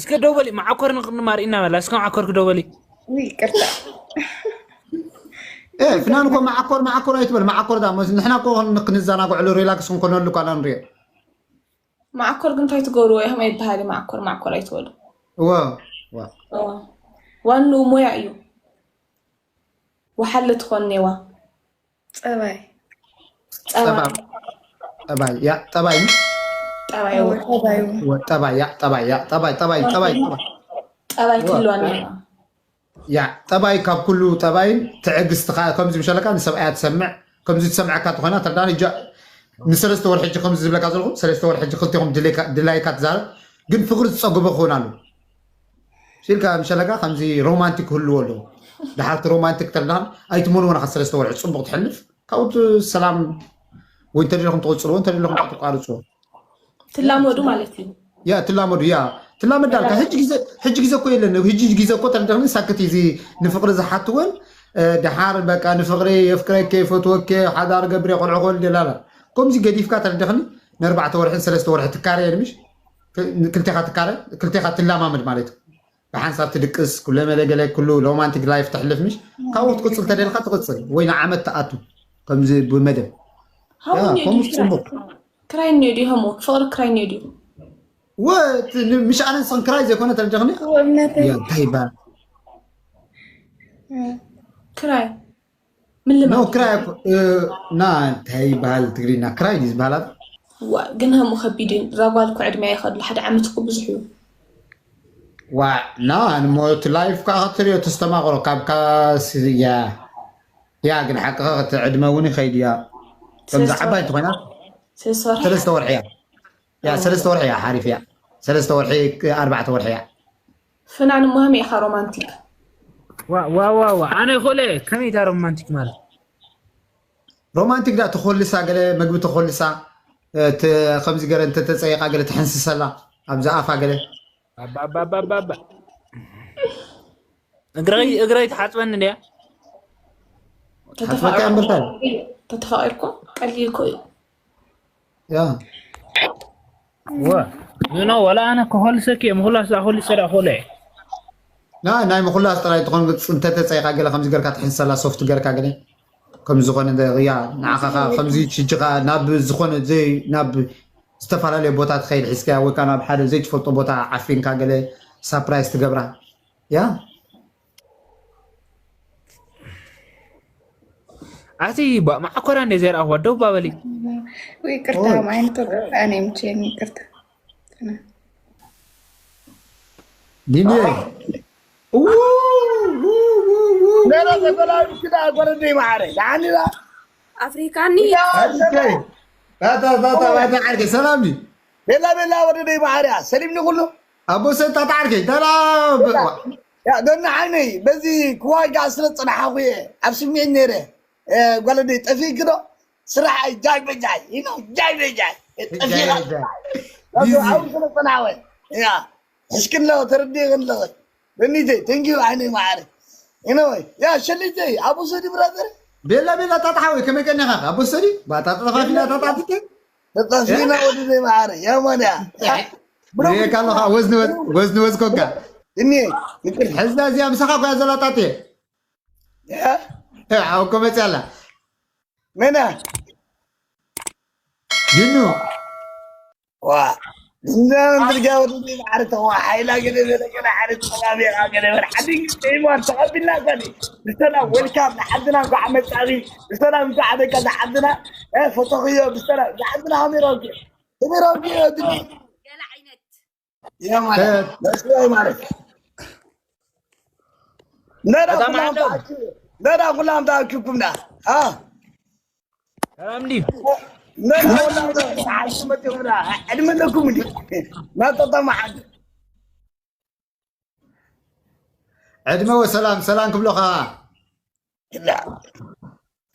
እስከ ደው በሊ፣ መዓኮር ንክንማር ኢና በላ። እስከ መዓኮር ክደው በሊ። ውይ፣ ይቅርታ። ፍናን እኮ መዓኮር መዓኮር ኣይትበል። መዓኮር ዳ መስ ንሕና እኮ ክንዘናግዕሉ ሪላክስ ክንኮነሉ እኳ ኢና ንሪኦ። መዓኮር ግን እንታይ ትገብርዎ ኢኹም? ኣይበሃል እዩ መዓኮር፣ መዓኮር ኣይትበሉ። ዋ ዋ ዋኑ ሞያ እዩ። ወሓለ ትኾን ኔዋ ጸባይ ጸባ ጠባይ ጠባይ ያ ጠባይ ጠባይ ጠባዩ ወ- ጠባይ ያ ጠባይ ያ ጠባይ ጠባይ ጠባይ ጠባይ ጠባይ ክህልዋ ኔዋ ያ ጠባይ ካብ ኩሉ ጠባይን ትዕግስቲ ከ- ከምዚ ምሸለካ ንሰብኣያ ትሰምዕ። ከምዚ ትሰምዐካ ተኾይና ተዳን እጃ ንሰለስተ ወር ሕጂ ከምዚ ዝብለካ ዘለኹ ሰለስተ ወር ሕጂ ክልቲኹም ድሌካ- ድላይካ ትዛረብ። ግን ፍቅሪ ዝፀግቦ ክኸውን ኣሎ ሲልካ ምሸለካ ከምዚ ሮማንቲክ ክህልዎ ኣለዎ። ድሓርቲ ሮማንቲክ ተዳን ኣይትመንዎ ናኻ ሰለስተ ወርሒ ፅቡቅ ትሕልፍ ካብኡ ሰላም ወይ እንተደለኹም ትቕፅልዎ እንተደለኹም ትቋርፅዎ። ትላመዱ ማለት እዩ። ያ ትላመዱ ያ ትላመድ ኣልካ። ሕጂ ግዜ ሕጂ ግዜ እኮ የለን። ሕጂ ግዜ እኮ ተረዳኽኒ። ሳክት እዚ ንፍቅሪ ዝሓትወን ደሓር በቃ ንፍቅሪ የፍቅረኪ ፈትወኪ ሓዳር ገብሪ ቆልዑ ክወልድ የላላ። ከምዚ ገዲፍካ ተረዳኽኒ። ንኣርባዕተ ወርሕን ሰለስተ ወርሒ ትካረ የድምሽ ክልቴኻ ትካረ ክልቴኻ ትላማመድ ማለት እዩ። ብሓንሳብ ትድቅስ ኩለ መለገለ ኩሉ ሮማንቲክ ላይፍ ተሕልፍ ምሽ ካብኡ ክትቅፅል ተደልካ ትቅፅል ወይ ንዓመት ትኣቱ ከምዚ ብመደብ ሃው ያ እንዲዩ ከምኡ ድዩ ፅቡቅ ክራይ እንዲዩ ድዩ ሃሙ ፍቅሪ ክራይ እንዲዩ ድዩ ወ- ን- ምሽ ኣነ ንስኽን ክራይ ዘይኮነ ተረዳኽኒ። ወብነተይ ያ እንታይ ይበሃል? ክራይ ምን ኖ ልማት ክራይ እኮ፣ እ፣ ና እንታይ ይበሃል ትግርኛ ክራይ ድዩ ዝበሃል? ዋ ግን ሃሙ ከቢድ እዩ። እዛ ጓል እኮ ዕድመያ ይኸድሉ ሓደ ዓመት እኮ ብዙሕ እዩ። ዋ ና ንሞት ላይፍ ከዓ ክትሪኦ ተስተማቕሮ ካብ ካስያ ያ ግን ሓቅኻ እቲ ዕድመ እውን ይኸይድ እያ። ከምዚ ሰለስተ ዓባይ ወርሒ ትኾይና ሰለስተ ወርሒ ሰለስተ ወርሒ እያ ያ ሰለስተ ወርሒ እያ ሓሪፍ እያ። ሰለስተ ወርሒ ኣርባዕተ ወርሒ እያ። ፍናን እሞ ሃመይ ኢኻ ሮማንቲክ ዋ ዋ ዋ ዋ ኣነ ይኮለ ከመይ ዳ ሮማንቲክ ማለት ሮማንቲክ ዳ ተኮልሳ ገለ መግቢ ተኮልሳ እ፣ ተ- ከምዚ ገረ እንተተፀይቃ ገለ ተሕንስሰላ ኣብዚ ኣፋ ገለ ኣባባባባባ እግረይ እግረይ ትሓፅበኒ እንድያ ሓፅበካ እምበርታ ተተፋቂርኩም ቀሊል እኮ እዩ። ያ ወ ኖ ወላ ኣነ ከኮልሰኪ እየ ምኩላስ ዛኮልሰ ዳ ኮለ ና ናይ ምኩላስ ጥራይ ትኾን እንተተፀይቃ ገለ ከምዚ ገርካ ትሕንሰላ ሶፍት ገርካ ገለ ከም ዝኾነ ያ ንዓኻ ከምዚ ሽጅኻ ናብ ዝኾነ ዘይ ናብ ዝተፈላለየ ቦታ ትኸይድ ሒዝካ ወይ ከዓ ናብ ሓደ ዘይትፈልጦ ቦታ ዓፊንካ ገለ ሳፕራይዝ ትገብራ ያ ኣቲ ባ ማዕኮራ እንደ ዘርኣኹዋ ደው ባበሊ ወይ ይቅርታ ማይን ተበቃ ነው የምችል ይቅርታ ዲኒ ገለ ተበላሽዳ ጓለደይ ማዕረ ዳዓኒላ ኣፍሪካኒ ታታ ዓርከይ ሰላም ዲ ቤላ ቤላ ወደደይ ማዕረ ሰሊምኒ ኩሉ ኣቦ ሰታ ዓርከይ ተላ ያ ደና ዓይነይ በዚ ክዋጋ ስለ ጽናሓኹ እየ ኣብ ስሚዒት ነይረ ጓለደይ ጠፊእኪ ዶ ስራሕ ጃይ በጃይ ይኖ ጃይ በጃይ ጠፊእካ ኣብ ስለ ጽናወ ያ ሕሽክን ለወ ተረዲእክን ለወ በኒተይ ተንኪዩ ዓይነይ ማዕረ ይነወይ ያ ሸሊተይ ኣብ ውሰዲ ብራዘር ቤላ ቤላ ታጣሓወይ ከመይ ቀኒኻ ኣቦ ሰዲ ባታ ተጠፋፊና ታጣጥተ ተጣፊና ወዲ ዘይማዕረ ያ ማንያ ሪኤካ ኣለኻ ወዝ ንወዝ ወዝ ንወዝ ኮንካ እኒ ይቅር ሕዝና እዚኣ ምሳኻ ኮያ ዘላ ጣጥየ ያ ሓው እኮ መፅያ ኣላ መና ድኑ ዋ ዝናን ዝርጋ ወዲ ዘይማዕረ ተዋ ሓይላ ገለ ገለ ገለ ሓደ ተባቢራ ገለ በል ሓዲ ዘይማር ተቐቢልና ጓኒ ብሰላም ወልካም ንዓድና እንኳዕ መጻኺ ብሰላም እንኳዕ ደቃ ንዓድና ፈተኽዮ ብሰላም ንዓድና ከመይ ረኪ ከመይ ረኪ ድኒ ገለ ዓይነት ያ ማለት መስዋይ ማለት ነዳ በጣም ኩላም ዓንደው። ተኣኪቡ ነዳ ኩላም ተኣኪብኩምና አ ሰላም ድዩ ነዳ ኩላም ተኣኪብኩምና ዕድመ ኣለኩም እንዲ ናጠጠማ ሓንቲ ዕድመ ወሰላም ሰላም ክብሎኻ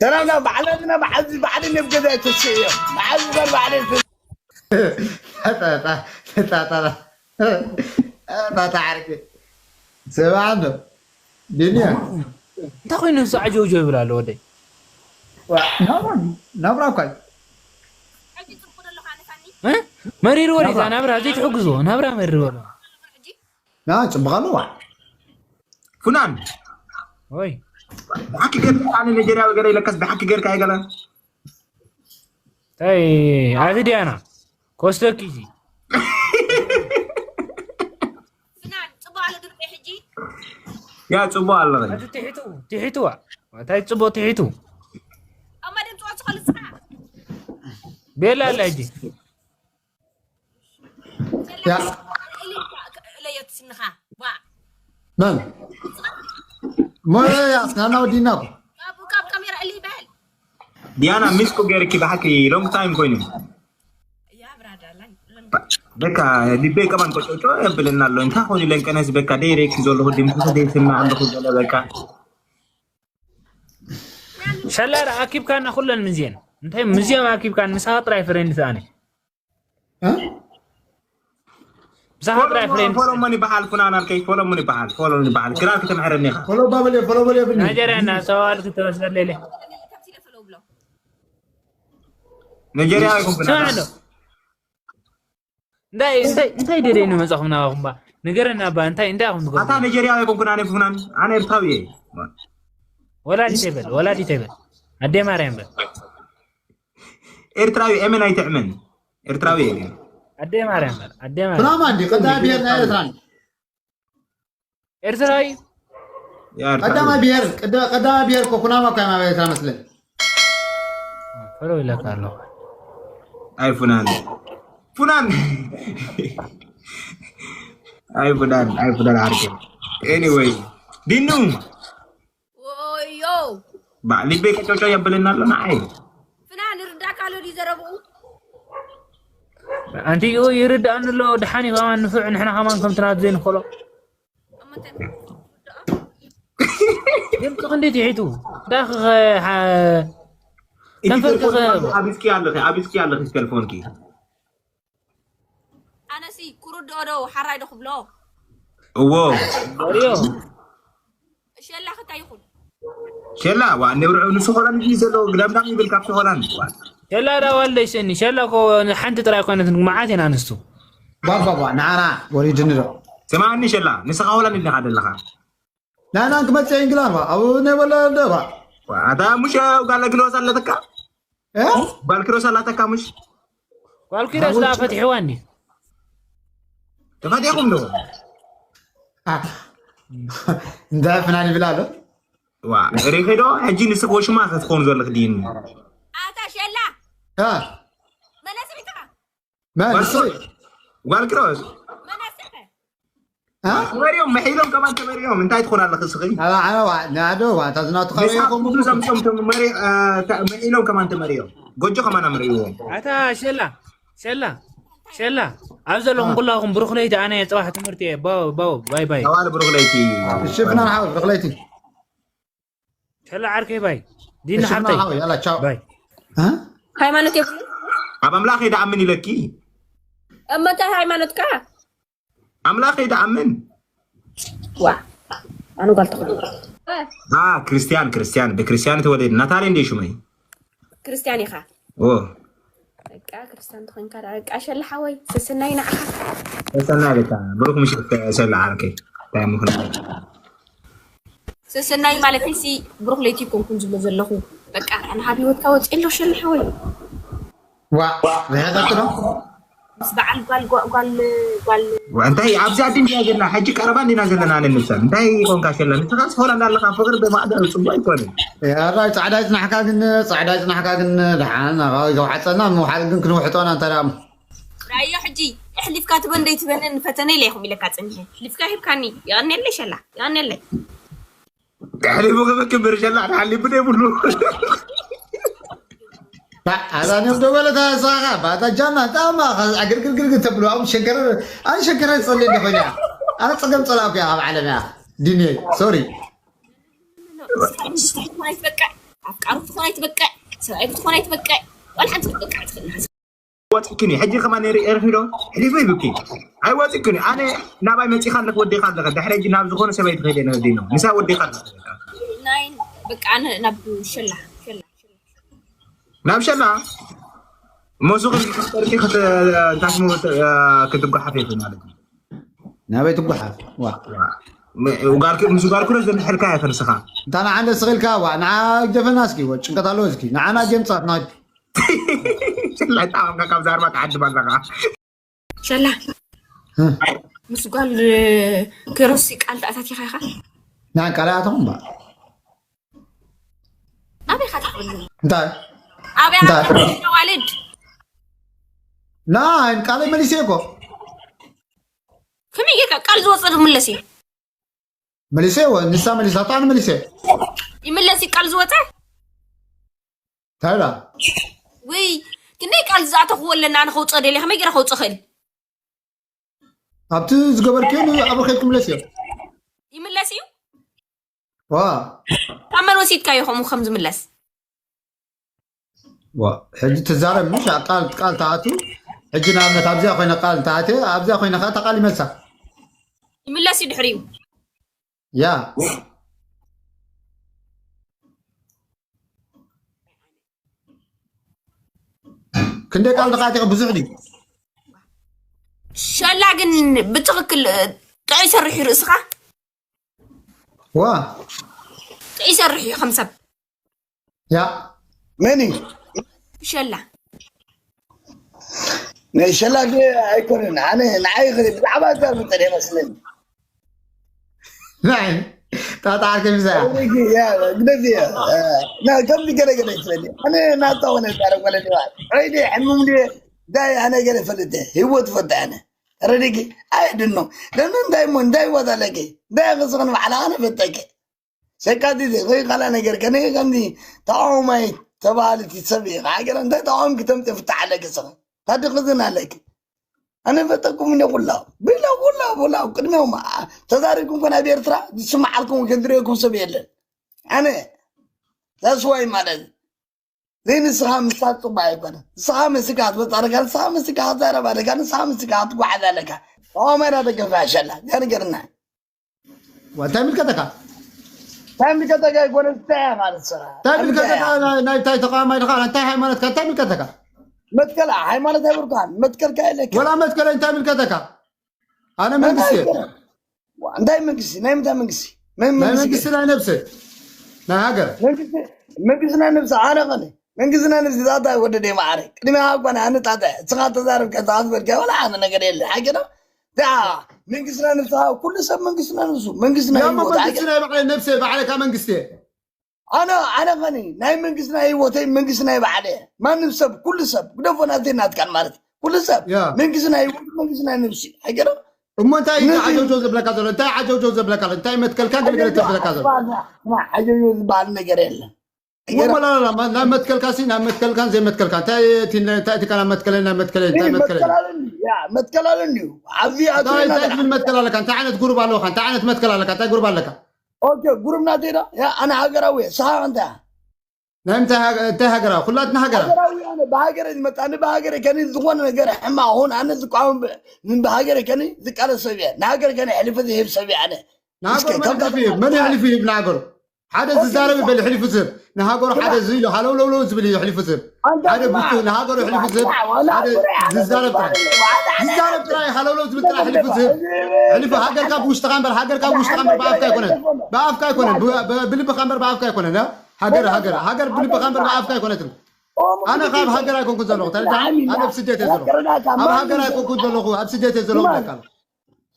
ሰላምና ባዕላትና ብዓዚ ባዕልን ኣብ ገዛ ተስእ እዮም ብዓዚ በር ባዕለ ጣጣ ዓርቂ ሰብዓ ኣሎ ድንያ እንታይ ኮይኑ ንሱ ዓጀውጆ ይብል ኣሎ ወደይ ናብራ እኳ እዩ እ? መሪርዎ ዲዛ ናብራ ዘይትሕግዝዎ ናብራ መሪርዎ ኣሎ ና ጽቡቕ ኣለዋ። ፍናን ወይ ብሓቂ ገርካ ኣነ ነጀርያዊ ገለ ኢለካስ ብሓቂ ገርካ ኣይገለ ታይ ኣቲ ዲያና ኮስተኪ እዚ ፍናን ጽቡቕ ኣሎ ድምፂ ሕጂ ያ ጽቡቕ ኣለኸ ኣቲ ትሒቱ ትሒቱዋ እንታይ ጽቡቕ ትሒቱ እማ ድምፂ ወፅኸሉ ስኻ ቤላ ኣላ ሕጂ ያ እለየት ስንኻ ዋ መን ሞያ ያስ ናና ወዲና እኮ ካብ ካብ ካሜራ እሊ ይበል ዲያና ሚስኩ ገርኪ ብሓቂ ሎንግ ታይም ኮይኑ ያ ብራዳ ላን በቃ ልቤ ከማን ቆጮጮ የብልና ኣሎ እንታይ ኾን ኢለን ቀነስ በቃ ደይ ሬክ ዘለኹ ድምፂ ደይ ስማ ኣለኹ ገለ በቃ ሸላ ዳ ኣኪብካና ኩለን ምዝየን እንታይ ምዝዮም ኣኪብካን ምሳኻ ጥራይ ፍሬንድ ተኣነ እ? ምሳኻ ጥራይ ፍሬንድ ፎሎ መን ይበሃል ፍናን ኣልከይ ፎሎ መን ይበሃል ፎሎ መን ይበሃል ክራር ክትምሕረኒ ኢኻ ፎሎ ባበል ፎሎ በል የብልኒ ናይጀርያ እና ሰዋል ክትወሰድ ሌለ ካብቲ ለፈለው ብሎ ነጀርያ ይኹን ስማ ፍናን ኣሎ እንታይ እንታይ እንታይ ደደይ ንመጻኹም ናባኹም ባ ንገረና ባ እንታይ እንታይ ኣኹም ኣታ ትገብሩ ነጀርያ ይኹን ፍናን ፍናን ኣነ ኤርትራዊ እየ ወላዲት ይበል ወላዲት ይበል ኣደ ማርያም በል ኤርትራዊ እየ መን ኣይትዕመን ኤርትራዊ እየ ግን ኣደ ማርያም በል ኣደ ማርያም ፍናማ እንዲ ቀዳሚ ብሄር ናይ ኤርትራ ኤርትራዊ ያ ኤርትራዊ ቀዳማይ ብሄር ቀዳ- ቀዳማይ ብሄር እኮ ኩናማ እኮ ናይ ኤርትራ መስለን ፈሎ ኢለካ ኣለኹ ኣይ ፍናን ፍናን ኣይ ፍናን ኣይ ፍናን ዓርከይ anyway ዲኑ ወዮ ባ ልቤ ከጨውጨው የብልና ኣሎ ንዓይ ፍናን ርዳካ ኣሎ ድዩ ዘረብኡ ኣንቲ ይርዳእኒ ኣሎ ድሓን እዩ ከማን ንፍዕ ንሕና ከማን ከምቲ ናት ዘይንኽእሎ እሞ እንታይ ድምፂ ክንዲ ትሒቱ ዳኽ እቲ ከንፈርኪ ቴሌፎን ኣብስኪ ኣለኺ ኣብስኪ ኣለኺ ቴሌፎንኪ ኣነሲ ክርድኦ ዶ ሓራይ ዶ ክብሎ እዎ ወሪዮ ሸላ ክታይ ይኹን ሸላ ዋ ንብርዑ ንሱ ሆላንድ እዩ ዘለዎ ግዳምዳም ይብል ካብቲ ሆላንድ ዋ ሸላ ዳ ዋልደይ ስኒ ሸላ ኮ ሓንቲ ጥራይ ኮነት መዓት ኢና ንሱ ባባባ ንዓና ወሪድኒ ዶ ስማዕኒ ሸላ ንስኻ ሆላንድ ኢኻ ዘለኻ ናና ክመፅእ እንግላን ባ ኣብኡ ነበለ ደባ ዋ ኣታ ሙሽ ጓል ክሮስ ኣለተካ እ? ጓል ክሮስ ኣላተካ ሙሽ ጓል ኪሮስ ዳ ፈትሕዋ እንዲ ተፈቲኹም ዶ አ፣ እንታይ ፍናን ይብል ኣሎ ዋ ሪኺ ዶ ሕጂ ንስኽ ወሽማ ክትኾኑ ዘለኽ ድይኒ ኣታ ሸላ እ? መለስ ቢትኻ መን ንሱ ጓል ክሮስ መለስኸ እ? ተመሪዮም መሒሎም ከማን ተመሪዮም እንታይ ትኾን ኣለኽ እስኺ ኣላ ዓለዋ ናዶ ዋ ታዝናቱ ንሳ ካበይኹም ብዙ ዘምፅኦም ተመሪ መሒሎም ከማን ተመሪዮም ጎጆ ከማን ኣምርይዎም ኣታ ሸላ ሸላ ሸላ ኣብ ዘለኹም ኩላኹም ብሩኽ ለይቲ ኣነ ጽባሕ ትምህርቲ እየ ባው ባው ባይ ባይ ተዋል ብሩኽ ለይቲ እሺ ፍናን ሓው ብሩኽ ለይቲ ሸላ ዓርከይ ባይ ዲና እሺ ፍናን ሓብተይ ሓው ያላ ቻው ባይ እ? ሃይማኖት የብሉ ኣብ ኣምላኽ ይድኣምን ኢለኪ እመታይ ሃይማኖትካ ኣምላኽ ይድኣምን ዋ ኣነ ጓል ተኾነ አ ክርስቲያን ክርስቲያን ብክርስቲያን ተወለድ ናታለ እንደ ሹመይ ክርስቲያን ኢኻ ኦ በቃ ክርስቲያን ተኾንካ ዳ በቃ ሸላ ሓወይ ስስናይ ንዓኻ ሰናይ በቃ ብሩክ ምሽት ሰላ ዓርከይ እንታይ ምኽንያት ስስናይ ማለት ሲ ብሩክ ለይቲ ይኮንኩን ዝብሎ ዘለኹ በቃ ኣነ ካብ ህይወትካ ወፅእ ኣሎ ሸላ ሓወይ ዋ ርሕቀት ዶ ምስ በዓል ጓል ጓ- ጓል ጓል እንታይ ኣብዚ ዓዲ እንድያ ዘለና ሕጂ ቀረባ እንዲና ዘለና ኣነ ንሳ እንታይ ይኮንካ ሸላ ንስኻስ ሆላንድ ኣለኻ ፍቅሪ ብማዕዶ ፅቡቅ ኣይኮንን ያራይ ጻዕዳ ይጽናሕካ ግን ጻዕዳ ይጽናሕካ ግን ደሓን ናባዊ ዘውሓፀና ምውሓል ግን ክንውሕጠና እንተ ደኣ ራዮ ሕጂ ኣሕሊፍካ ትበን ደይትበንን ፈተነ ኢለ ይኹም ኢለካ ፅኒሐ ኣሕሊፍካ ሂብካኒ የቐኔለይ ሸላ የቐኔለይ ተሕሊፉ ክብክብር ሸላ ተሓሊፉ ደይብሉ ኣዛኒም ደበለታ ሳኻ ባታ ጃና ጣማ ግርግርግርግር ተብሎ ኣብ ሸገረ ኣን ሸገረ ጸለ እንደኾኛ ኣነ ጸገም ጸላእኩ ኣብ ዓለም እያ ዲኒ ሶሪ ትኾን ኣይትበቅዕ ኣፍቃሪ ትኾን ኣይትበቅዕ ሰብኣይ ትኾን ኣይትበቅዕ ዋላ ሓንቲ ክትበቅዕ ትኽእል ወፂክኒ ሕጂ ከማ ነሪ ኤርፊዶ ሕሊፉ ይብኪ ኣይወፂክኒ ኣነ ናባይ መፂኻ ኣለክ ወዲኻ ኣለኸ ድሕሪ ሕጂ ናብ ዝኾነ ሰበይቲ ከይደ ነዲኖ ንሳ ወዲኻ ኣለኸ ናይ በቃ ኣነ ናብ ሸላ ሸላ ናብ ሸላ መሱ ክትጠርቂ ክትጓሓፍ ይኽእል ማለት እዩ ናበይ ትጓሓፍ ዋ? ም- ጓልክ ምስ ጓልክ ዶ ዘንሕልካ እያ ፈልስኻ? እንታ ንዓንደ ስቕ ኢልካ ዋ ንዓ ግደፈና እስኪ ወ ጭንቀት ኣለዎ እስኪ ንዓና ጀምፃትና ላይጣወካ ካብ ዛርባ ትዓድም ኣለኻ። ሸላ ምስ ጓል ክሮሲ ቃል ተኣታቲኻ ኢኻ? ንዓን ቃል ኣያትኹም ባ ኣበይ ኢኻ ትኽብሉ? እንታይ ኣበይ እንታይ? ኣበይ ዋልድ ናይ ቃለይ መሊሰ እኮ ከመይ ጌርካ ቃል ዝወፀ ዝምለስ እዩ? መሊሰ ወ ንሳ መሊሳቶ ኣነ መሊሰ ይምለስ እዩ ቃል ዝወፀ? ታይላ ወይ ክንደይ ቃል ዝኣተኽዎ ኣለና ኣነ ከውፅኦ ደልየ ከመይ ገይረ ከውፅእ ክእል? ኣብቲ ዝገበርክዮ ኣብኡ ከይድ ክምለስ እዮ ይምለስ እዩ? ዋ ካብ መን ወሲድካዮ ከምኡ ከም ዝምለስ? ዋ ሕጂ ትዛረብ ምሽ ቃል ቃል ተኣቱ ሕጂ ንኣብነት ኣብዚኣ ኮይነ ቃል ተኣትየ ኣብዚኣ ኮይነ ከዓ ተቃል ይመልሳ ይምለስ እዩ ድሕሪኡ ያ ክንደይ ቃል ተቃቲኸ ብዙሕ ድዩ ሸላ ግን ብትኽክል ጥዑይ ሰርሕ እዩ ርእስኻ ዋ ጥዑይ ሰርሕ እዩ ከም ሰብ ያ መን እዩ ሸላ ናይ ሸላገ ኣይኮነን ኣነ ንዓይ ይኽእል ብዛዕባ እዛ ዝመጠር ይመስለኒ ናይ ጣጣ ዓርከ ምሳያ ግደፍ እየ ከምዚ ገለገለ ይትበል ኣነ ናታ ሆነ ዛረብ ወለኒ ዐይደ ሕሙም ድየ ዳይ ኣነ ገለ ፈልጥ ህይወት ፈጥ ኣነ ረዲጊ ኣይድኖ ለምን እንታይ እሞ እንታይ ይወት ኣለኪ እንታይ ክስኽን ባዕላ ኣነ ፈጠኪ ሰካቲት ወይ ካላ ነገር ከነ ከምዚ ተቃውማይ ተባሃልቲ ሰብ እዩ ሃገር እንታይ ተቃውም ክተምፅ ፍታሕ ኣለኪ ስኸ ታድክዝን ኣለኪ ኣነ ፈጠኩም እንደ ኩላ ብላ ኩላ ብላ ቅድሚኦም ተዛሪብኩም ኮን ኣብ ኤርትራ ዝስማዓልኩም ከድሪኩም ሰብ የለን ኣነ that's why ማለት ዘይንስኻ ምስታት ፅቡቅ ኣይኮነ ንስኻ መስካ ትመፃ ኣለካ ንስኻ መስካ ትዛረብ ኣለካ ንስኻ መስካ ትጓዓዝ ኣለካ ተቃውማይ ናደገፍ ያሸላ ያ ነገርና እንታይ ምልከተካ እንታይ ምልከተካ ኣይኮነ እንታይ ማለት ስራ እንታይ ምልከተካ ናይ እንታይ ተቃዋማይ ድኻ እንታይ ሃይማኖትካ እንታይ ምልከተካ መትከል ሃይማኖት ኣይብርካን መትከልካ የለካ ወላ መትከለ እንታይ ምልከተካ ኣነ መንግስቲ እንታይ መንግስቲ ናይ ምንታይ መንግስቲ ናይ መንግስቲ ናይ ነብሰ ናይ ሃገር መንግስቲ ናይ ነብሲ ኣነ ኸነ መንግስቲ ናይ ነብሲ ዛታ ወደ ደይ ማዕረ ቅድሚ ሃኳነ ኣነ ጣጣ እስኻ ተዛረብ ከዛት በልካ ወላ ኣነ ነገር የለ ሓቂ ነው ዳ መንግስቲ ናይ ነብሲ ኩሉ ሰብ መንግስቲ ናይ ነብሱ መንግስቲ ናይ ያማ ህይወት መንግስቲ ናይ ባዕለ ነብሰ ባዕለካ መንግስቲ ኣነ ኣነ ኸኒ ናይ መንግስቲ ናይ ህይወተይ መንግስቲ ናይ ባዕለ ማንም ሰብ ኩሉ ሰብ ግደፎ ናተይ ናትካን ማለት ኩሉ ሰብ ያ። መንግስቲ ናይ ህይወት መንግስቲ ናይ ነብሲ ሓቂ ነው እሞ እንታይ እዩ ዓጀውጀው ዘብለካ ዘሎ እንታይ ዓጀውጀው ዘብለካ ኣሎ እንታይ መትከልካ ገለገለ ተብለካ ዘሎ ዓጀው ዝበሃል ነገር የለን ወላላ ናብ መትከልካ ሲ ናብ መትከልካን ዘይመትከልካ እንታይ እቲ እንታይ እቲ ካና መትከለ ናብ መትከለ እንታይ መትከለ መትከላለን ያ መትከላለን እዩ ኣብዚ ኣቶ እንታይ እንታይ ትብል መትከል ኣለካ እንታይ ዓይነት ጉሩብ ኣለካ እንታይ ዓይነት መትከል ኣለካ እንታይ ጉሩብ ኣለካ ኦኬ ጉሩብ ናተይ ዶ ያ ኣነ ሃገራዊ እየ ስኻ እንታይ ናይ ምንታይ ሃገ- እንታይ ሃገራዊ ኩላትና ሃገራ ሃገራዊ ኣነ ብሃገረ ዝመጣ ኣነ ብሃገረ ከኒ ዝኾነ ነገር ሕማቕ ኹን ኣነ ዝቃወም ብ- ምን ብሃገረ ከኒ ዝቃለስ ሰብ እየ ንሃገር ከኒ ሕልፈ ዝህብ ሰብ እየ ኣነ ንሃገሩ እስከ መን ከምታ ሕሊፉ ይህብ መን ሕሊፉ ይህብ ንሃገሩ ሓደ ዝዛረብ ይበል ሕሊፉ ዝህብ ንሃገሩ ሓደ እዚ ኢሉ ሃለውለውለው ዝብል እዩ ሕሊፉ ዝህብ ኣንተ ሓደ ስማ ብቱ ንሃገሩ ሕሊፉ ዝህብ ስማ ዋላ ሓደ ፍረ ዝዛረብ ጥራይ ዝዛረብ ጥራይ ሃለውለው ዝብል ጥራይ ሕሊፉ ዝህብ ሕሊፉ ሃገርካ ብውሽጥኻ እምበር ሃገርካ ብውሽጥኻ እምበር ብኣፍካ ኣይኮነን ብኣፍካ ኣይኮነን ብ- ብልብኻ እምበር ብኣፍካ ኣይኮነን እ? ሃገር ሃገር ሃገር ብልብኻ እምበር ብኣፍካ ኣይኮነትን ኣነ ካብ ሃገር ኣይኮንኩን ዘለኹ ተረዳኒ ኣነ ኣብ ስደት እየ ዘለኹ ኣብ ሃገር ኣይኮንኩን ዘለኹ ኣብ ስደት እየ ዘለኹ በቃ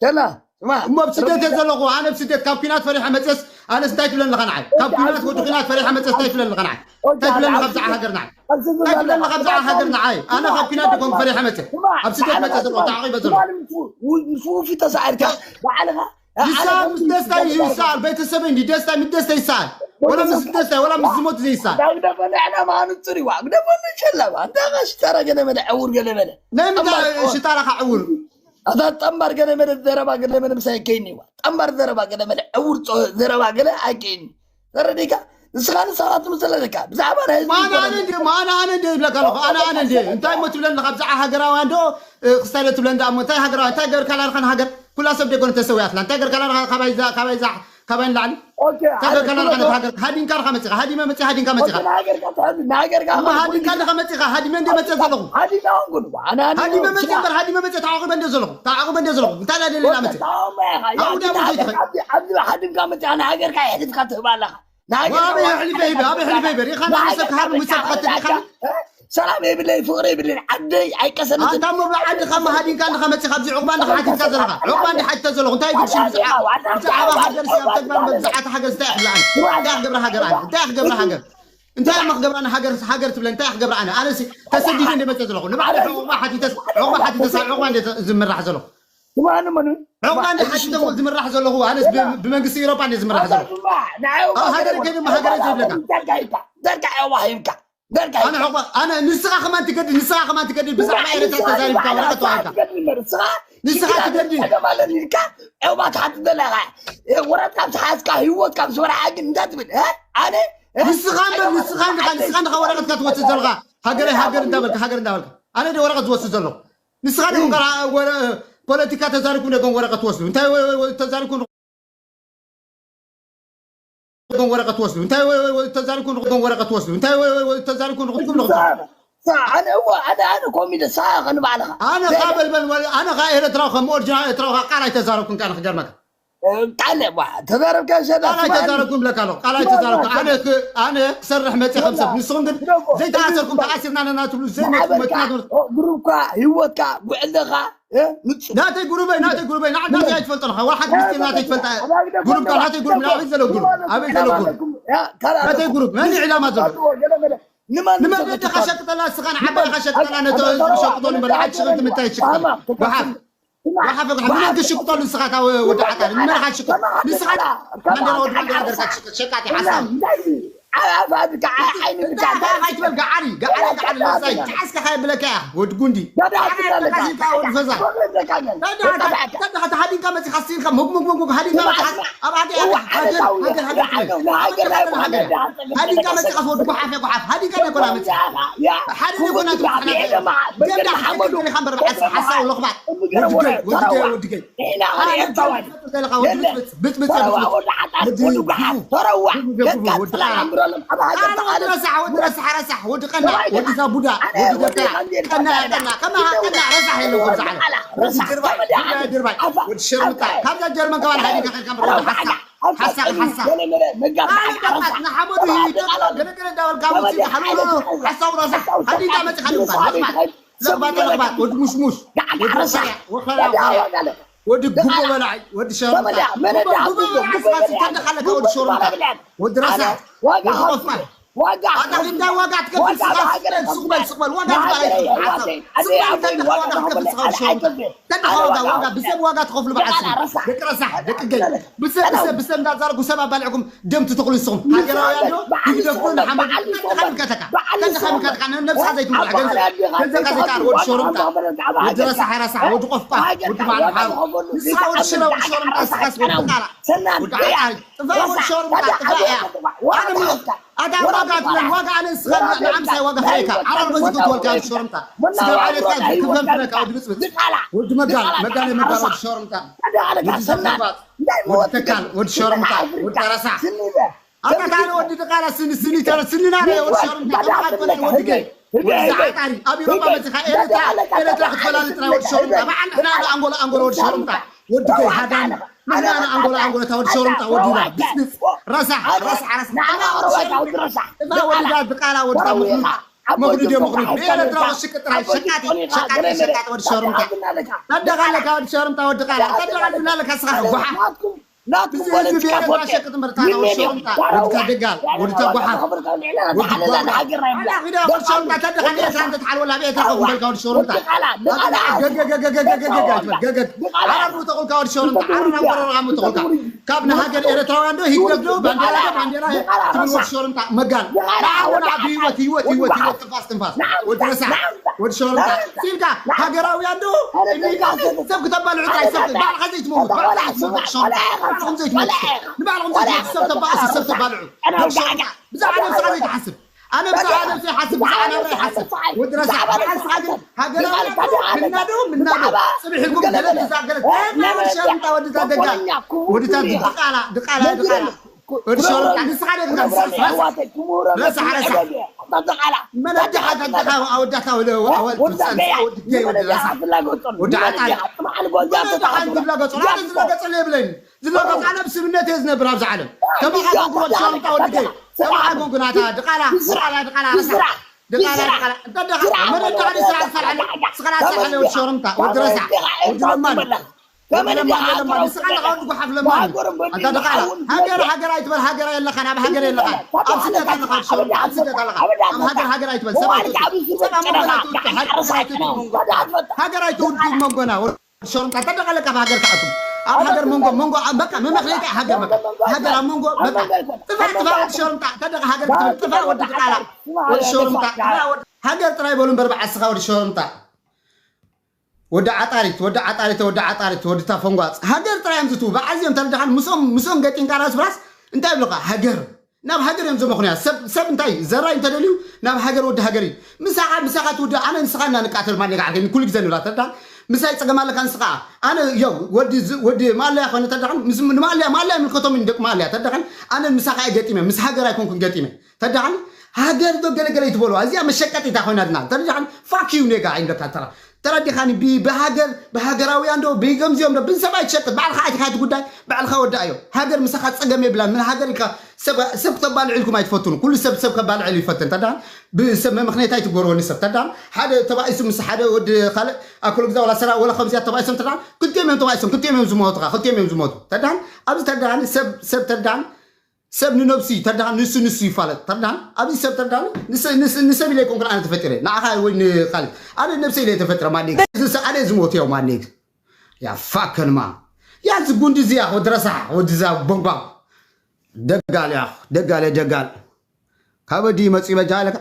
ሸላ ስማ እሞ ኣብ ስደት እየ ዘለኹ ኣነ ኣብ ስደት ካብ ኲናት ፈሪሐ መፅስ ኣነስ እንታይ ትብለኒ ኣለኻ ንዓይ ካብ ኲናት ወዲ ኲናት ፈሪሐ መፅስ እንታይ ትብለኒ ኣለኻ ንዓይ እንታይ ትብለኒ ኣለኻ ብዛዕባ ሃገር ንዓይ እንታይ ትብለኒ ኣለኻ ብዛዕባ ሃገር ንዓይ ኣነ ካብ ኲናት ድኮንኩ ፈሪሐ መፅእ ኣብ ስደት መፅእ ዘለኹ ተዓቂበ ዘለኹ ምስ ውፊ ተሳዒርካ ባዕልኻ ይሰኣል ምስ ደስታ ይሰኣል ቤተሰበይ እንዲ ደስታ ምስ ደስታ ይሰኣል ወላ ምስ ደስታ ወላ ምስ ዝሞት ዘይሰኣል ግደፈ ንሕና ማንፅር ይዋ ግደፈ ንሸለባ እንታይ ሽተራ ገለ መለ ዕውር ገለ መለ ናይ ምንታይ ሽጣራኻ ዕውር ኣታ ጠምባር ገለ መለ ዘረባ ገለ መለ ምሳይ ከይኒ ይዋ ጠምባር ዘረባ ገለ መለ ዕውር ዘረባ ገለ ኣይከይኒ ተረዲካ ንስኻ ንስኻ ትምስል ኣለካ ብዛዕባ ናይ ህዝቢ ኣነ ኣነ እንዲ ኣነ ኣነ እንዲ ይብለካ ኣለኹ ኣነ ኣነ እንዲ እንታይ እሞ ትብለኒ ካብ ብዛዕባ ሃገራውያን ዶ ክስታይ ዶ ትብለኒ ዳ እሞ እንታይ ሃገራውያን እንታይ ገርካ ላልካ ንሃገር ኩላ ሰብ ደይኮነ ተሰውያትላ እንታይ ገርካ ላልካ ካባይ ዛ ካባይ ዛ ካባይ ንላዕሊ። ኦኬ፣ ካበ ካላ ዓነት ሃገር ሃዲምካ ርካ መፂኻ፣ ሃዲመ መፂኻ፣ ሃዲመ መፂኻ፣ ሃዲምካ መፂኻ። ንሃገርካ ትሕሉ፣ ንሃገርካ እሞ ሃዲምካ ርካ መፂኻ፣ ሃዲመ እንደ መፀ ዘለኹ። ሃዲና ሆንኩ። ኣና ሃዲመ መፂ እምበር ሃዲመ መፂ ተዓቑበ እንደ ዘለኹ፣ ተዓቑበ እንደ ዘለኹ። እንታይ ደሊና መፂ? ኣውዳ ብዙይ ትኸ ኣብዚ ሃዲምካ መፂኻ ንሃገርካ የሕሊፍካ ትህባ ኣለኻ። ኣበይ ሕሊፈ ይበ ኣበይ ሕሊፈ ይበ ሪኻ ናብ ሰብ ክሃርም ሰብ ክቐትል ኢኻ። ሰላም የብለይ፣ ፍቕሪ የብለይ፣ ዓደይ ኣይቀሰነትን። ኣንታ እሞ ብዓድኻ መሃዲንካ ኣለኻ መፂኻ ኣብዚ ዑቕባ እንዲኻ ሓቲትካ ዘለኻ። ዑቕባ እንዲ ሓቲተ ዘለኹ እንታይ ግድሽን ብዛዕባ ብዛዕባ ሃገር ሲ ኣብ ተግባር ብዛዕባ ሃገር እንታይ ይሕብላ ኣነ እንታይ ክገብራ ሃገር ኣነ እንታይ ክገብራ ሃገር እንታይ እሞ ክገብራ ኣነ ሃገር ሃገር ትብለ እንታይ ክገብራ ኣነ ኣነሲ ተሰዲደ እንደ መፀ ዘለኹ ንባዕለ ዑቕባ ሓቲተስ ዑቕባ ሓቲተስ ዑቕባ እንደ ዝምራሕ ዘለኹ ትማን መኑ ዑቕባ እንደ ሓቲተ ዝምራሕ ዘለኹ ኣነስ ብመንግስቲ ኢሮፓ እንደ ዝምራሕ ዘለኹ ኣብ ሃገር ከይደ ሃገር ዘይብለካ ደርጋ ዑቕባ ሂብካ ደርጋ ኣነ ዕቑባ ኣነ ንስኻ ከማን ትገድል ንስኻ ከማን ትገድል ብዛዕባ ኤረትራ ተዛሪብካ ወረቐት ተዋሂብካ ንስኻ ትገድል ጸገም ኣለኒ ኢልካ ዕቑባ ትሓትት ዘለኻ ወረቐትካ ምስ ሓዝካ ህይወትካ ምስ ወርሓ ግን እንታይ ትብል ኣነ ንስኻ እምበር ንስኻ እንዲኻ ንስኻ እንዲኻ ወረቐትካ ትወስድ ዘለኻ ሃገረይ ሃገር እንዳበልካ ሃገር እንዳበልካ ኣነ ደ ወረቐት ዝወስድ ዘለኹ ንስኻ ደ ፖለቲካ ተዛሪብኩም ደገም ወረቐት ትወስዱ እንታይ ተዛሪብኩም ወረቀት ወስዱ እንታይ ተዛሪብኩም ወረቀት ወስዱ እንታይ ተዛሪብኩም ንክትኩም ንክትኩም ኣነ እወ ኣነ ኣነ ኮሚደ ሳ ከንባዕልኻ ኣነ ካ በልበል ኣነ ካ ኤረትራዊ ከም ኦሪጂናል ኤረትራዊ ካ ቃል ኣይተዛረብኩም ቃል ክገርመካ ቃል ተዛረብካ ሸዳ ቃል ኣይተዛረብኩም ብለካ ኣለኹ ቃል ኣይተዛረብኩም ኣነ ኣነ ክሰርሕ መፅእ ከም ሰብ ንስኹም ግን ዘይተኣሰርኩም ተኣሲርና ኣለና ትብሉ ዘይመፅእ መኪና ግሩብካ ህይወትካ ጉዕለኻ ናተይ ጉሩበይ ናተይ ጉሩበይ ናተይ ኣይትፈልጦ ኣለኻ ዋላ ሓንቲ ምስጢር ናተይ ትፈልጣ ጉሩብካ ናተይ ጉሩብ ኣበይ ዘሎ ጉሩብ ኣበይ ዘሎ ጉሩብ ናተይ ጉሩብ መን ዕላማ ዘሎ ንመን ደኻ ሸቅጠላ ንስኻ ንዓባይኻ ሸቅጠላ ነቲ ህዝቢ ሸቅጦ ንበር ንዓዲ ሽቕል ትምታይ ትሽቅጠል ጎሓፍ ጎሓፍ ጎሓፍ ንመን ክሽቅጠሉ ንስኻ እታ ወዲ ዓጣል ንመን ኻ ትሽቅጠል ንስኻ ባንዴራ ወዲ ባንዴራ ገርካ ትሽቅጥ ሸቃጢ ሓሳብ ኣፋብካ ዓይኒ ብካ እንታይ ኻይትበል ገዓሪ ገዓሪ ገዓሪ ለሳይ ተሓዝካ ኻየብለካ እያ ወዲ ጉንዲ ገዓሪ ኣለካ ሂልካ ወዲ ፈዛ ተዳኻ ተሃዲንካ መፂኻ ስቲልካ ሙግ ሙግ ሙግ ሙግ ሃዲንካ መፂኻ ኣብ ሃገር ሃገር ሃገር ሃገር ሃዲንካ መፂኻ ወዲ ጓሓፍ ጓሓፍ ሃዲንካ ደኮና መፂኻ ሓደ ደኮና ትብፅሓና ገንዳ ሓመዱ ሓሳብ ለኽባጥ ወዲ ገይ ወዲ ገይ ወዲ ገይ ወዲ ጉቦ በላዕ ወዲ ሸርምጣ ጉቦ በላዕ ስኻ ተደኻለካ ወዲ ሸርምጣ ወዲ ረሳ ወዲ ቆፋ ኣታ ክንዳ ዋጋ ትከፍል ስኻ ስቕ በል ስቕ በል ዋጋ ዝበሃል ኣይትፈልጥ ሓሳብ ስቕ በል ተደኻ ዋጋ ትከፍል ስኻ ወዲ ሸርምጣ ተደኻ ዋጋ ዋጋ ብሰብ ዋጋ ትኸፍሉ በዓል ስኻ ደቂ ረሳሕ ደቂ ገይ ብሰብ ብሰብ ብሰብ እንዳዛረጉ ሰብ ኣባልዕኩም ደም ትተኽሉ ንስኹም ሃገራውያን ዶ ህግደፍ ዶ ንሓመድ ተደኻ ምልከተካ ተደኻ ምልከተካ ነብስኻ ዘይትምራሕ ገንዘብ ገንዘብካ ዘይትኣር ወዲ ሸርምጣ ወዲ ረሳሕ ረሳሕ ወዲ ቆፋ ወዲ ማዕረ ሓው ንስኻ ወዲ ሽረ ወዲ ሸርምጣ ንስኻስ ወዲ ቃላ ወዲ ዓጣሪ ጥፋእ ወዲ ሸርምጣ ጥፋእ እያ ኣነ ኣታ ዋጋ ትለን ዋጋ ኣነ ንስኻ ንዓምሳይ ዋጋ ኸይካ ዓራር በዚ ክትወልካ ወዲ ሸርምጣ ስጋ ዓሌትካ ክፈንፍነካ ወዲ ብፅብፅ ወዲ መጋል መጋለ መጋል ወዲ ሸርምጣ ወዲ ዘተባት ወዲ ተካል ወዲ ሸርምጣ ወዲ ረሳሕ ኣታ ካልእ ወዲ ድቃላ ስኒ ስኒ ተረ ስኒ ናረ ወዲ ሸርምጣ ተባዓል ኮነ ወዲ ገይ ወዲ ዝዓጣሪ ኣብ ኢሮፓ መፅኻ ኤረትራ ኤረትራ ክትፈላሊ ጥራይ ወዲ ሸርምጣ በዓል ንሕና ንኣንጎሎ ኣንጎሎ ወዲ ሸርምጣ ወዲ ገይ ሃዳሚ ንሕና ንኣንጎሎ ኣንጎሎ እታ ወዲ ሸርምጣ ወዲ ኢላ ብስብስ ረሳሕ ረሳሕ ረሳሕ እታ ወዲ ዳ ድቃላ ወዲ ዳ ምኽኑድ መኽኑድ እዮ መኽኑድ ብኤረትራ ወሽቂ ጥራይ ሸቃጢ ሸቃጢ ሸቃጢ ወዲ ሸርምጣ ታደኻ ኣለካ ወዲ ሸርምጣ ወዲ ቃላ ታደኻ ኣለካ ስኻ ጓሓፍ ናትኩም ናትኩም ፖለቲካ ሸቅጥ ምርታ ወዲ ሸርምጣ ወዲ ታደጋል ወዲ ተጓሓፍ ወዲ ጓሓፍ ወዲ ሸርምጣ ታደኻ ንኤርትራ እንተትሓልወላ ብኤርትራ ከኹም በልካ ወዲ ሸርምጣ ገገገገገገገገገ ዓራር ሙተቑልካ ወዲ ሸርምጣ ዓራር ኣብ ጎረርኻ ሙተቑልካ ካብ ንሃገር ኤረትራውያን ዶ ሂግደፍ ዶ ባንዴራ ዶ ባንዴራ ትብል ወዲ ሸርምጣ መጋል ንዓኹና ብህይወት ህይወት ህይወት ህይወት ትንፋስ ትንፋስ ወዲ ረሳሕ ወዲ ሸርምጣ ሲልካ ሃገራውያን ዶ ሰብ ክተባልዑ ጥራይ ሰብ ባዕልኻ ዘይትመውት ባዕልኻ ዘይትመውት ሸርምጣ ባዕልኹም ዘይትመውት ንባዕልኹም ዘይትመውት ሰብ ተባእሱ ሰብ ተባልዑ ወዲ ሸርምጣ ብዛዕባ ነብስኻ ዘይትሓስብ ኣነ ብዛዕባ ነብሰይ ሓስብ፣ ብዛዕባ ናብራ ይሓስብ። ወዲ ረሳ ሓስብ። ሓገና ምናዶ ምናዶ ጽብሕ ኢልኩም ገለ ትዛገለ። ናይ ሸምጣ ወድታ ደጋ ወድታ ድቃላ ድቃላ ድቃላ ወዲ ሸምጣ ንስኻ ደጋ ረሳ ረሳ ረሳ መለዲ ሓገድኻ ኣወዳታ ወለ ኣወል ትጸንሳ ወዲ ገይ ወዲ ረሳ ወዲ ዓጣል መለዲ ሓገድ ዝላገጾ ዝላገጾ የብለኒ። ዝለቀ ዓለም ስምነት እየ ዝነብር ኣብዚ ዓለም። ተባሓጎንኩ ወዲ ሸምጣ ወዲ ገይ ተባሓጎንኩ ናታ ድቃላ ድቃላ ድቃላ ረሳ ድቃላ ድቃላ እንተ ደኻ መረዳ ዓዲ ስራሕ ዝሰርሐለ ስኻ ዝሰርሐለ ወዲ ሸርምጣ ወዲ ረሳ ወዲ ለማኒ ወዲ ለማኒ ለማኒ ስኻ ደኻ ወዲ ጓሓፍ ለማኒ ኣንታ ድቃላ ሃገር ሃገር ኣይትበል ሃገር የለኻን ኣብ ሃገር የለኻን ኣብ ስደት ኣለኻ ወዲ ሸርምጣ ኣብ ስደት ኣለኻ ኣብ ሃገር ሃገር ኣይትበል ሰባት ሰባት ሃገር ኣይትበል ሃገር ኣይትውድድ መንጎና ሸርምጣ ተደቀለካ ኣብ ሃገር ክኣቱ ኣብ ሃገር መንጎ መንጎ በቃ መመክለይታ ሃገር በቃ ሃገር ኣብ መንጎ በቃ ጥፋ ጥፋ ወዲ ሸርምጣ ተደቀ ሃገር ክትብል ጥፋ ወዲ ድቃላ ወዲ ሸርምጣ ጥፋ ወዲ ሃገር ጥራይ በሉ እምበር በዓስኻ ወዲ ሸርምጣ ወዲ ዓጣሪት ወዲ ዓጣሪት ወዲ ዓጣሪት ወዲ ታፈንጓፅ ሃገር ጥራይ እዮም ዝትው በዓል እዚኦም ተረዳኻን ምስኦም ምስኦም ገጢንካ ራስ ብራስ እንታይ ይብሉኻ ሃገር ናብ ሃገር እዮም ዘመኽንያ ሰብ ሰብ እንታይ ዘራይ እንተደልዩ ናብ ሃገር ወዲ ሃገር እዩ ምሳኻ ምሳኻ ትውድእ ኣነ ንስኻ እና ንቃተል ማን የጋዕከኒ ኩሉ ግዜ ንብላ ተዳ ምሳይ ጸገም ኣለካ ንስኻ ኣነ ያው ወዲ ወዲ ማለያ ኾነ ተዳኸን ምስ ማለያ ማለያ ምልከቶም ደቂ ማለያ ተዳኸን ኣነ ምሳኻ ገጢመ ምስ ሃገር ኣይኮንኩን ገጢመ ተዳኸን ሃገር ዶ ገለገለ ይትበሉ እዚኣ መሸቀጢታ ኮይና ድና ተዳኸን ፋክ ዩ ኔጋ ኣይንደካ ተራ ተረዲኻኒ ብሃገር ብሃገራውያን ዶ ብገምዚኦም ዶ ብሰብ ኣይትሸቅጥ ባዕልኻ ኣቲኻ እቲ ጉዳይ ባዕልኻ ወዳእዮ ሃገር ምሳኻ ጸገም የብላን ምን ሃገር ኢልካ ሰብ ሰብ ክተባልዑ ኢልኩም ኣይትፈትኑ ኩሉ ሰብ ሰብ ከባልዕ ኢሉ ይፈትን ተዳን ብሰብ መምኽኔት ኣይትጎርወኒ ሰብ ተዳን ሓደ ተባኢሱ ምስ ሓደ ወዲ ካልእ ኣኮሎ ግዛ ወላ ሰራ ወላ ከምዚያ ተባኢሶም ተዳን ክልቲኦም እዮም ተባኢሶም ክልቲኦም እዮም ዝሞቱ ክልቲኦም እዮም ዝሞቱ ተዳን ኣብዚ ተዳን ሰብ ሰብ ተዳን ሰብ ንነብሱ ተዳን ንሱ ንሱ ይፋለጥ ተዳን ኣብዚ ሰብ ተዳን ንሰብ ኢለ ይኮንኩን ኣነ ተፈጢረ ንዓኻ ወይ ንካልእ ኣነ ነብሰ ኢለ ተፈጥረ ማኔ ኣነ ዝሞቱ ያው ማኔ ያ ፋከንማ ያ ዝጉንዲ እዚያ ወዲ ረሳሕ ወዲ ዛ ቦምባ ደጋል ያ ደጋል ደጋል ካበዲ መፂ በጃ ኣለካ